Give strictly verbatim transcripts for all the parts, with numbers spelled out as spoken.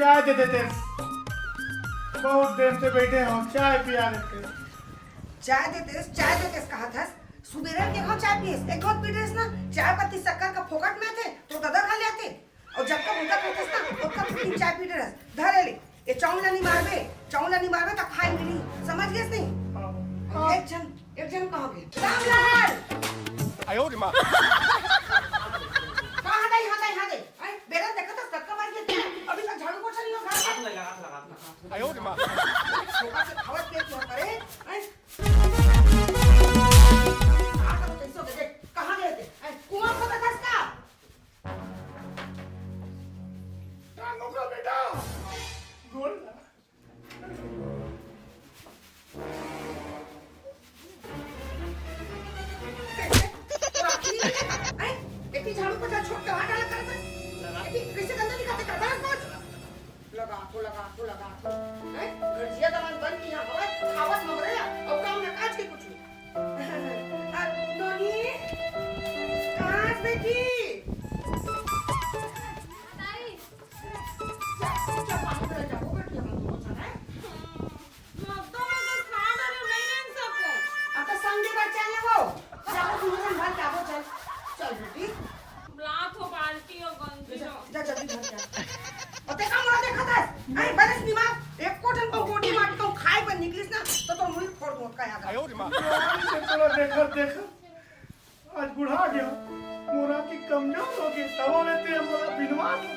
चाय दे देते। बहुत देर से बैठे हो, चाय पिया देते। चाय देते, चाय देते कहा था। सुबेरे के खाओ चाय पिए, एक घोट पी रहे ना। चाय पत्ती शक्कर का फोकट में थे, तो ददा खा लेते। और जब का भूखा रहते ना, तब का तीन चाय पी रहे। धरे ले, ये चाउला नहीं मारबे, चाउला नहीं मारबे, तब खाई मिली। समझ गए नहीं? हाँ। एक जन, एक जन कहाँ गए? रामलाल! आयो रे माँ। कहाँ गई, हाँ गई, हाँ गई। अरे, बेलन देखा था, सबका मार के, अभी तक झाड़ू पोछा नहीं हो घर पे। हाथ लगा, हाथ लगा, हाथ लगा। आयो रे माँ। छोटा से खावत के क्यों करे? हैं? कहाँ का कैसे हो गए? कहाँ गए थे? हैं? कुआं खोदा था इसका? टांगों का बेटा, गोल ना। कैसे? राखी नहीं है? हैं? इतनी झाड़ू पोछा छोड़ के वहाँ डाला करता? इतनी कैसे गंदा निकालते करता है कुछ? लगा तो, लगा तो, लगा तो। हैं? घर जिया दलान बन के यहाँ हवा खावत हम रहे, अब काम ना काज के कुछ नहीं। आ, नोनी, कहाँ से बेटी? ताई। जा, जा, पानी भरे जाओ, बेटी, हम दोनों जाना है। मग तो मग खाना नहीं रह सको। अब तो संजू का चल वो। जाओ, तुम लोग घर जाओ, चल। चल बेटी। ब्लाथ हो बाल्टी हो गंजी जा, हो। जा, जल्दी घर जा। अते का मोला देखत हस? आई बरस दिमाग, एक कोठन को गोटी माटी को खाए पर निकलिस ना, तो तोर मुड़ी फोड़ दूँ, का याद रहे। आयो रे माँ। भगवान से तोला देखत, देखत आज बुढ़ा गया। मोरा की कमजोर हो गई, तब लेते हैं मोरा बिनवा दो।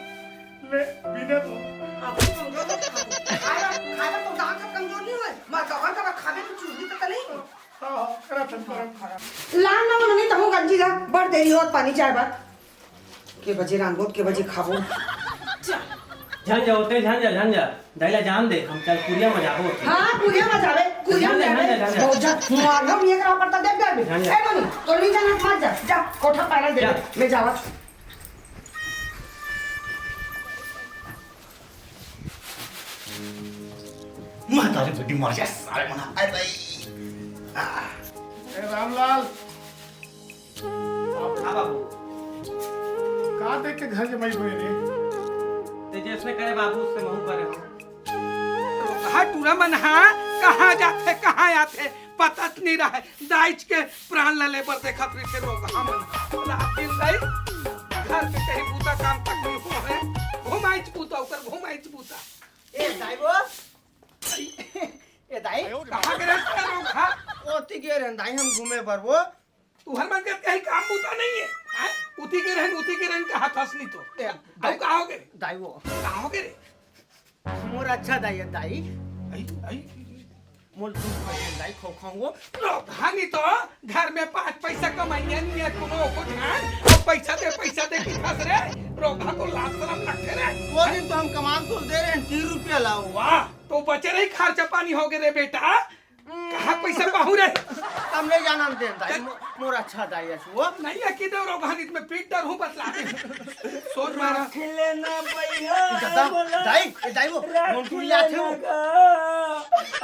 ले, बिने दो। अब तो कमजोर हो गया। खाए, खाए तो दांत कमजोर नहीं हुए। मैं कबर कबर खावे की चूल्ही तो नहीं। हाँ, हाँ, करा था, करा। लान ना, नहीं तो हूँ गंजी ला, बड़ देरी होत पानी चाय बार। के बजे रांगोत, के बजे खाबो? झन जा, ओते झन जा, झन जा। दाई ला जान दे, हम कल कुरिया में जाबो। हाँ, कुरिया में जाबे, कुरिया में झन जा, जाबे। झन जा, झन जा। बहुत जा, मारना भी एक राह पड़ता, देख जाबे। झन जा। ए मनु, तो नहीं जाना, मत जा, जा, कोठा पैरल दे, जा। मैं जावत। माता रे बेटी मर जा, सारे मना, अरे भाई। आ। ए रामलाल, हाँ बाबू। का देख के घर जमाई हुए रे? ते जैसने करे बाबू, उससे महू करे हो। रोगहा टूरा मन हा, कहाँ जाथे, कहाँ आथे, पता च नहीं रहे। दाइच के प्राण ला लेबर देखत रहिथे रोगहा मन हा। रात दिन दाई, घर के कहीं बूता काम तक नहीं हुआ है। घुमाइच बूता, ओकर घुमाइच बूता। ए दाई वो, ए दाई, कहाँ गे रहे रे रोगहा? ओती गे रहे दाई, हम घूमे बर वो। तुहर मन के कहीं काम बूता नहीं है, हैं? उती के रहन, उती के रहन, कहा थस नहीं तो। ए, अब दाई, कहा हो गए? दाई वो। कहा हो गए रे? मोर अच्छा दाई है, दाई। आई, आई। मोर दूध पहले दाई खो खाऊंगो। रोगहा नहीं तो, घर में पाँच पैसा कमाइया नहीं है, कोनो को ध्यान, अब पैसा दे, पैसा दे की फंस रे। रोगहा को लाज शरम लगते रे। वो दिन तो हम कमान तो दे रहे हैं, तीन रुपया लाओ। वाह, तो बचे रही खर्चा पानी हो गए रे बेटा। कहाँ पैसा पाहू रे? हम नहीं जाना दे दाई, मो-, मोर अच्छा दाई है वो। नहीं है कि दे रोगहा नहीं तो मैं पीट डर हूँ बतला दे। सोच मारा। रख लेना भैया, दादा, बोला। दाई, ए दाई वो, रख नोन टुरी आथे वो। लेना गा,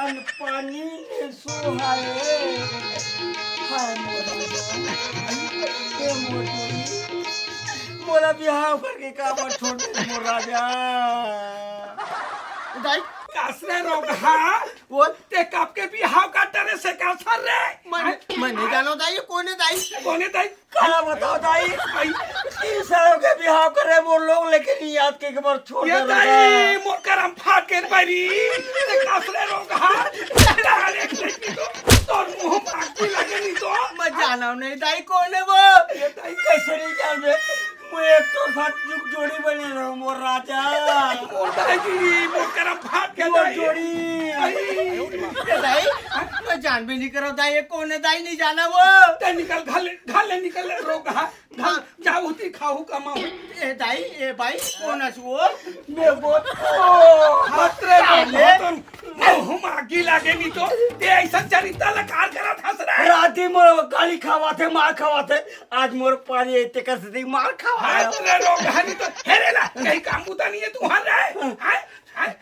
अन पानी ने सुहाए। हाय मोर राजा, ए मोर टुरी, मोला बिहाव करके काबर छोड़ दे मोर राजा? दाई। कासरे रोगहा, बोल। ते कब के बिहाव का डरे से का सर रे? मैं, हैं? मैं नहीं जानो दाई, कोने दाई? कोने दाई? का बताओ दाई? भाई। तीन सालों के बिहाव करे वो लोग, लेकिन याद के एक बार छोड़ ये दे दाई, रहा। मोर करम फाट के बारी। ते कासरे रोगहा। तेरा हर एक नहीं तो, तोर मुंह मांगती लगे नहीं तो। मैं जानो नहीं दाई, कोने वो? ये दाई। कैसे नहीं जान बे? मैं एक तो साथ जुग जोड़ी बने रहूं, मोर राजा। मोर दाई जी, मोर करम फाट के मोर दाई। जोड़ी। आई। ए दाई, मैं जान भी नहीं करो दाई, ये कौन है दाई, नहीं जाना वो। ते निकल, घर ले, घर ले निकल, रोगहा, घर, हाँ। जा उती खाहू कमाहू। ए दाई, ए भाई, कौन है वो? मैं वो, ओ, खतरे में साले। बहुत हूँ, मागी लागे नहीं तो, ते ऐसा चरित्र लकार करा था सरा। राती मोर गाली खावा थे, मार खावा थे, आज मोर पानी एते कर से मार खावा। हाथ रे रोगहा नहीं तो, हेरे ला, कहीं काम बुता नहीं है तुम्हारा, हैं? हैं?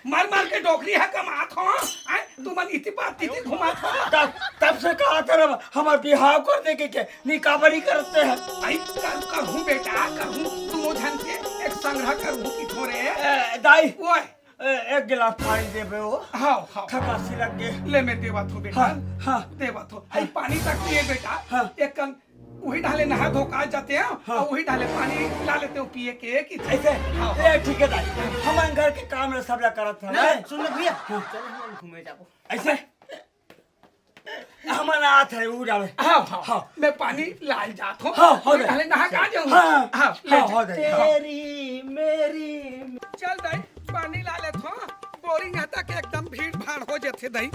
मर मर के डोकरी हा कमात हो, हैं? तुमन इति बात तिति घुमात हो। तब, तब से कहा था ना, हमार बिहाव कर दे के, के निकाबरी करते हैं। आई कर, करहूँ बेटा, करहूँ। तुम झन के एक संग्रह करहूँ की थोरे। ए, दाई। ओए, ए, एक गिलास पानी देबे हो। हाँ, हाँ। खकासी लग गे। ले, मैं देवत हूँ बेटा। हाँ, हाँ। देवत हूँ। हाँ। ए, पानी तक पिए बेटा। हाँ। एक कन उही डाले नहा धो के आ जाते हैं, हाँ। और उही डाले पानी ला लेते हो पिए के, एक ही चीज। ऐसे? हाँ, हाँ। ए, ठीक है दाई, हमन घर के काम ला सब ला करत हन, ना, हैं? सुन लो भैया, हाँ। चलो हम घूमे जाबो। ऐसे? हमन आत है, उ डाले। हाँ, हाँ, हाँ। मैं पानी लाल जात हूँ। हाँ, हो उही दाई। डाले नहा के आ जाऊँ। हाँ, हाँ, ले हाँ, जा। हो दाई, हाँ। तेरी मेरी। चल दाई, पानी ला लेत हूँ। बोरिंग आता के एकदम भीड़ भाड़ हो जाथे दाई।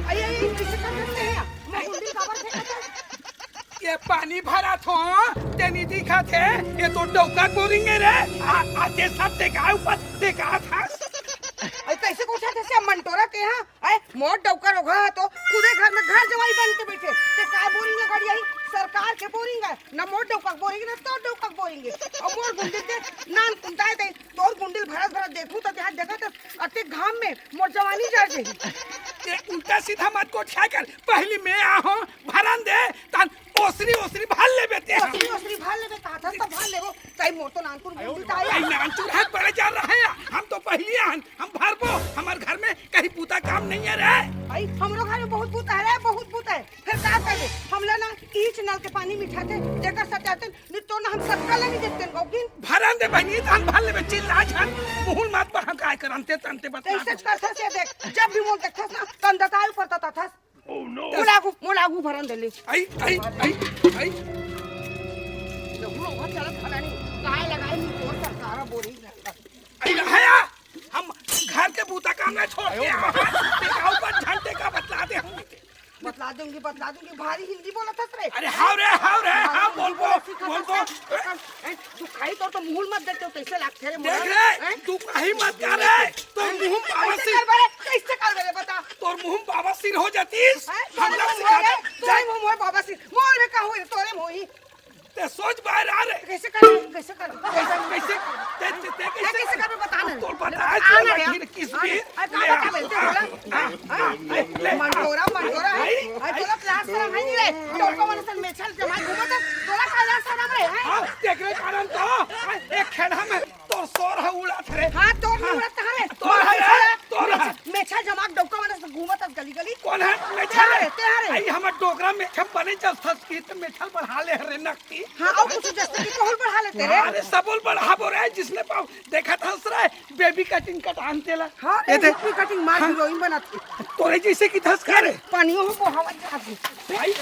अरे, अरे, कैसे कर सकते हैं? मैं उल्टी काबर फेंकत हूँ? ये पानी भरत हो, ते नी दिखत हे? ये तो डौका बोरिंग है रे। आ, आते सब देखा ऊपर देखा था। अरे, कैसे पूछा थे से मंटोरा के यहाँ? अरे, मोर डौका रोघा है तो खुदे घर में घर जवाई बन के बैठे। ते काय बोरिंग लगाड़ी आई? सरकार के बोरिंग है, ना मोर डौका बोरिंग, ना तोर डौका बोरिंग है। और मोर गुंडी ते नान कुंताए दे। तोर गुंडिल भरत भरत देखू त तेहा देखत हस, अतेक घाम में मोर जवानी जर जही। ए, उल्टा सीधा मत गोठिया कर, पहिली मैं आहों, भरन दे, तहन ओसरी ओसरी भर लेबे ते। ओसरी ओसरी भर लेबे कहत हस त भर लेबो, तई मोर तो नानपुर गुंडी ताई। आई नानपुर है बड़े जा रहे हैं, हम तो पहिली आन, हम भरबो, हमर घर में कहीं बूता काम नहीं है रे। भाई, हमरो घर में बहुत बूता है रे, बहुत बूता है। फिर का करबे? हमला ना ईच नल के पानी मिठाथे, तेकर सत्यातन नी तो ना हम सबका ला नी देखतेन गौकिन। भरन दे बहिनी, धान भर लेबे, चिल्ला झन, मुहुल मात पर हम काय करन ते तंते बता। कैसे करथे से देख, जब भी मोल देखथस ना, तन दताई ऊपर तताथस। Oh no! मोला आगू, मोला आगू भरन दे ले। आई, आई, आई, आई। लहू लोग चलत खलानी, काय लगाई नी तोर सरकारा बोरी। आई रहया, हम घर के बूता काम ना छोड़ के आवा। ते का ऊपर झंटे का बतला दे हम। बतला दूंगी, बतला दूंगी। भारी हिंदी बोलत हस रे। अरे हाव रे, हाव रे, भारी हाव, हिंदी बोलबो, बोलत हस, बोलबो। ए, दुखाई तोर तो मुहुल मत देते हो, कैसे लागथे रे देख मोला? रे, हैं? तू कहीं मत कर रे, तो मुंह में कैसे बवासीर। करबे रे? कैसे करबे रे, बता। तोर मुंह में बवासीर हो जातीस, हैं? हम तोरे लोग मुंह सिखा में, दे। तोरे मुंह में बवासीर। मोर में का होई, तोरे में होई। ते सोच बाहर आ रे। कैसे कर, कैसे कर, कैसे, कैसे, ते, ते, ते ए, कैसे कैसे कर? करबे बता ना। तोर बता, बता तोर ना लगी यार। किस हाँ, भी। अरे, का ले बता आ। बेलते बोला? हाँ, हाँ, हाँ, ले, ले, ले। मंटोरा, मंटोरा है। आई, अरे, आई। तोला प्लास्टर है नहीं रे। तोर को मन सन मेछल जमा घूमत है। तोला का प्लास्टर है रे, हैं? हाँ, तेकरे कारण तो, हाँ, एक खेड़ा में तोर सोर है उड़त रे। हाँ, तोर हाँ। उड़त है रे। तोर है रे, मेछल, तोर है। मेछल, मेछल जमा डौका मन सन घूमत है गली गली। कोन है मेछल? ते हरे, ते हरे। आई हमर डोकरा में हम बने जब संस्कृत में मेछल बढ़ा ले रे नकती। हाँ, अउ कुछ जस्ती कि तोहू ल बढ़ा लेते रे। अरे, सबो ल बढ़ाबो रे, जिसने पाओ, देखत हस रे, बेबी कटिंग कटान तेला। हाँ, ए दे। बेबी कटिंग मार हाँ। हीरोइन बनत हे। तोरे जैसे कि धस का रे। पानियो हो बोहावत जात हे। भाई।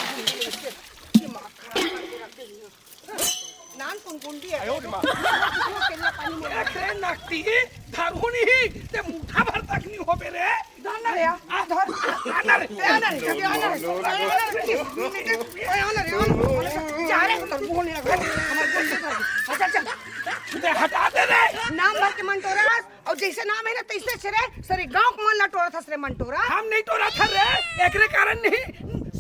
दिमाग खराब करके रख दे। नान कुनकुंडी है। आयो रे माँ। तेला पानी में देख रे, नकती, धरहूँ नहीं, ते मुट्ठा भर तक नहीं होबे रे। धर ना रे, आ, धर। आ ना रे। ए, आ ना रे, जल्दी आ ना रे। ए, आ ना रे, please। ए, आ ना रे, आ ना रे। जा रे, उधर मुंह नहीं लगा। हमारे गोल नहीं कर। अच्छा, चल। दे, हटा दे रे। नाम भर के मंटोरा, अउ जैसे नाम है ना, तैसे से रे, सरे गांव के मन ला टोरत हस रे मंटोरा। हम नहीं टोरत हन रे, एकरे कारण नहीं,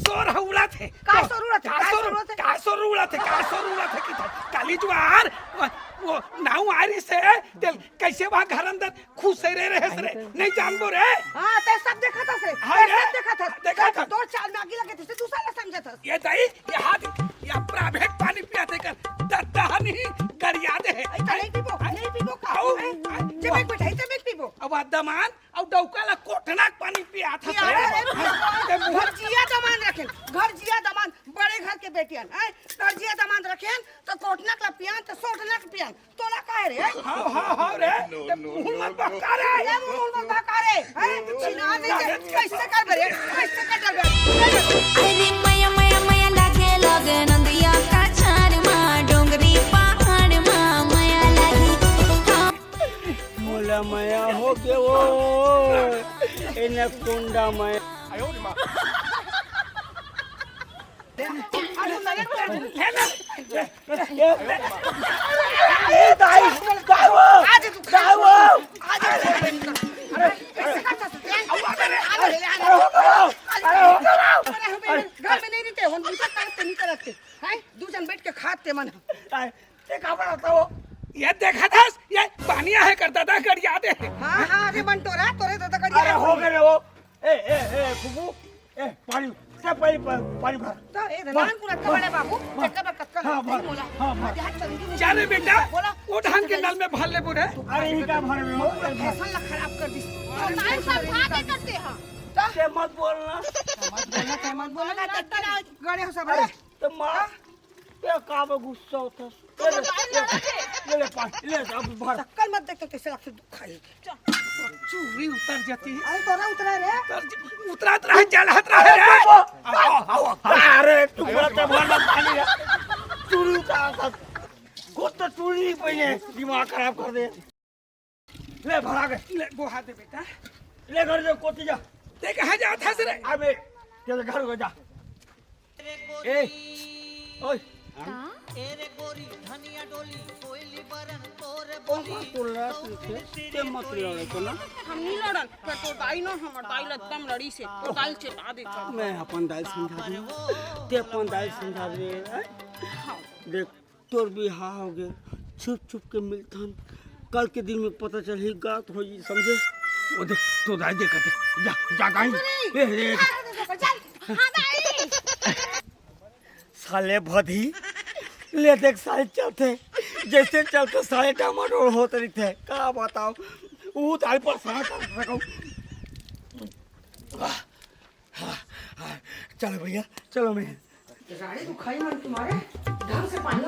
सोर ह उड़त हे। का सोर उड़त हे? का का सोर, सोर उड़त हे? का सोर उड़त हे? का सोर उड़त हे कि था? काली जुआर, वो, वो नाऊ आरी से, तेल कैसे वहाँ घर अंदर खुश रहे रहे रे, नहीं जानबो रे। हाँ, ते सब देखत हस रे, हाँ ते रे, सब देखत हस। देखत हस। तोर चाल में आगी लगे थे, दूसरा ला समझत हस। ये दाई, ये हाथ, ये प्राइवेट पानी पिया थे कर, द-, दहन ही गरिया दे है। आई, त नहीं पीबो, नहीं पीबो का? आओ, हैं? आओ। चमेक बैठाई, चमेक पीबो। अब आ दमान, अब डौका ला कोटना के पानी पिया था पिया रे। रे, हाँ, ते मुँह घर जिया दमान रखेन, घर जिया दमान, बड़े घर के बेटियन, हैं? घर जिया दमान रखेन, तो कोटना के ला पियान, तो सोटना के पियान। तोला काहे रे? हाँ, हाँ, हाँ रे। No, ते no, मुंह no, मत no। बहका रे। ए, मुंह मत बहका रे। हैं? छिना दे दे। कैसे कर बे रे? कैसे कर बे? अरे मया, मया, मया लागे, लागे नंदिया का छाड़ मा, डोंगरी पहाड़ मा, मया लागी। हाँ। मोला मया हो गयो। एने कुंडा मया। आयो रे माँ। अरे, ले ना। ए, दाई, दाई वो, आज तू दाई वो। आज अरे, कैसे करता तू? अरे, अरे, अरे, अरे, घर में नहीं रहते, हम दूसरा तरफ से नहीं करते। हैं? दू जन बैठ के खाते मन। ते का बनाता हो? ये देखा था, ये पानी आहे कर दादा, गड़िया दे। हाँ, हाँ, अरे मन तोरा, तोरे दादा गड़िया अरे, है। हो गए रे वो। ए, ए, ए, फूफू, ए, पानी, ते पानी, पा-, पानी भर। तो ए, भर, नान पूरा भर। कबड़े बाबू, भर। कबड़े कतका हाँ, भर। बोला। हाँ, भर। जा रे बेटा, बोला। वो ढंग के नल में भर ले पूरे। अरे, ये का भर में हो? फैशन ला खराब कर दी। तो नान समझा के करते हैं। ते मत बोलना। मत बोलना, ते मत बोलना, ना, ना, ना, गड़े हो सब, अरे, अरे। तो माँ, ये का बे गुस्सा होता है? ले, ले, ले, ले, ले, पानी, ले, अब भर। शक्ल मत देख तो कैसे लगते दुख खाई। चूड़ी उतर जाती है। अरे तोरा उतरा रे। उतर ज-, उतरा, उतरा है, जल हतरा है रे। आओ, आओ, आओ। अरे, तू बोला तो भर मत पानी है। चूड़ी उतार था। गोद तो चूड़ी नहीं पहने, दिमाग खराब कर दे। ले, भरा के। ले, गोहा दे बेटा। ले, घर दे, कोती जा। ते कहाँ जात हस रे? अबे, तेरे घर को जा। ए, ओए। का? ओहो, तो लड़त रहिथे, ते मत लड़े को ना। हम नहीं लड़न, पर तो दाई ना, हमर दाई ला एकदम लड़ी से, तो दाई चेता दे। मैं अपन दाई समझा दूँ, ते अपन दाई समझा दे, हैं? हाँ। देख, तोर बिहाव हो गे, छुप छुप के मिलथन, कल के दिन में पता चलही, गात होही, समझे? वो देख, तो दाई देखत हे, जा, जा दाई। अरे! ए रे। हाँ, दाई। साले भदी, ले देख साले चलथे, जैसे चलथे साले डामाडोल होत रहिथे, का बताओ, ऊ ताल पर साथ कर सकूं। आह, आह, आह, चलो भैया, चलो मैं। रानी तू खाई मन तुम्हारे ढंग से पानी